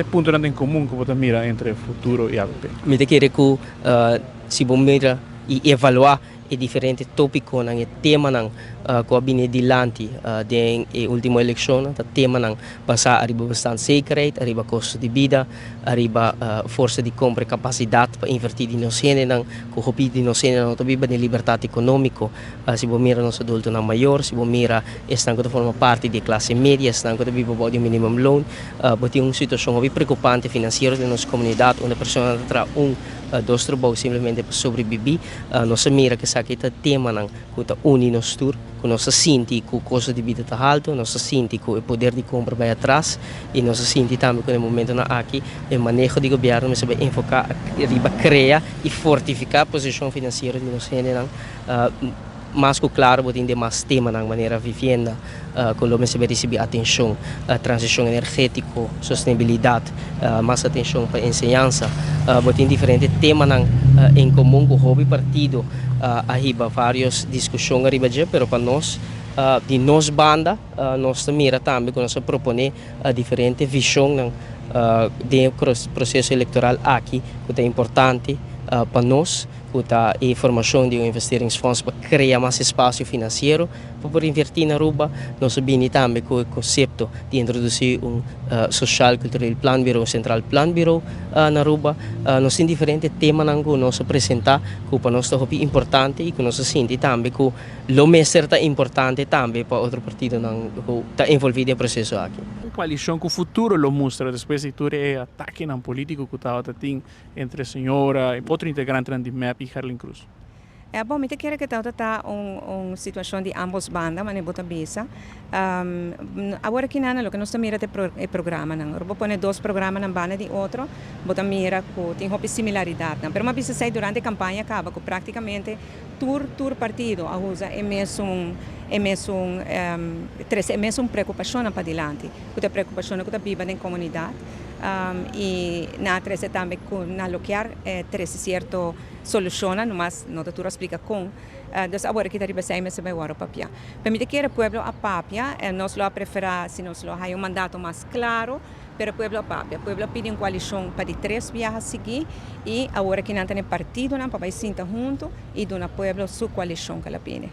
E puntonan en comun cu bo ta mira entre Futuro y AVP? Mi ta kere cu si bo mira y evalua e diferente topiconan, e temanan cu a bini dilanti den e ultimo eleccionnan, ta temanan basa ariba bestaanszekerheid, ariba costo di bida, ariba forsa di compra y capacidad pa inverti di nos hendenan, cu hopi di nos hendenan no ta biba den libertad economico. Si bo mira nos adultonan mayor, si bo mira esnan cu ta forma parti di e clase media, esnan cu ta biba bou di un minimumloon, bo tin un situacion hopi preocupante financiero den nos comunidad unda personanan ta traha un, dos trabou simplemente pa sobrebibi. Nos a mira cu esaki ta temanan cu ta uni nos tur, cu nos ta sinti cu costo di bida ta halto, nos ta sinti cu e poder di compra bay atras y nos ta sinti tambe cu na e momentonan aki e maneho di gobierno mester bay enfoca riba crea y fortifica posicion financiero di nos hendenan. Mas ku klaro bo tin demas temanan manera vivienda ku lo mester risibí atenshon, transishon energétiko, sostenibilidat, mas atenshon pa enseñansa. Bo tin diferente temanan en komun ku hopi partido a hiba vários diskushon ariba dje, pero pa nos di nos banda nos ta mira tambe ku nos a proponé diferente vishonnan den e proseso elektoral aki ku ta importante pa nos. Ku ta e formashon di un investeringsfonds pa krea mas espasio finansiero pa por invertí na Aruba. Nos a bini tambe ku e konsepto di introdusí un Sociaal Cultureel Planbureau, un Centraal Planbureau na Aruba. Nos tin diferente temanan ku nos a presentá ku pa nos ta hopi importante i ku nos a sinti tambe ku lo mester ta importante tambe pa otro partidonan ku ta envolví den e proseso aki. Un koalishon ku futuro lo mustra despues di tur e atakenan polítiko ku tabata tin entre señora y otro integrantenan di mep y Gerlin Cruz. E bon, mi ta kere ke tawata ta un un situacion di ambos banda, manera bo ta bisa. Awor aki nan loke nos ta mira ta e programanan. Ora bo pone dos programanan banda di otro, bo ta mira ku tin hopi similaridadnan. Pero mi a bisa esei durante e campaña caba ku practicamente tur tur partido a usa e mesun e mesun trece e mesun preocupacionnan padilanti, ku ta preocupacionnan ku ta biba den comunidad. I nan a trese tambe ku nan lo kier trese sierto solushonnan, nomas no ta tur a splika kon. Dus awor aki ta riba esei mester bai wòrdu papia. Pero mi ta kere pueblo a papia, nos lo a preferá si nos lo haya un mandato mas klaro, pero pueblo a papia. Pueblo a pidi un koalishon pa di tres biaha sigui i awor aki nan ta na e partidonan pa bai sinta huntu i duna pueblo su koalishon ku el a pidi.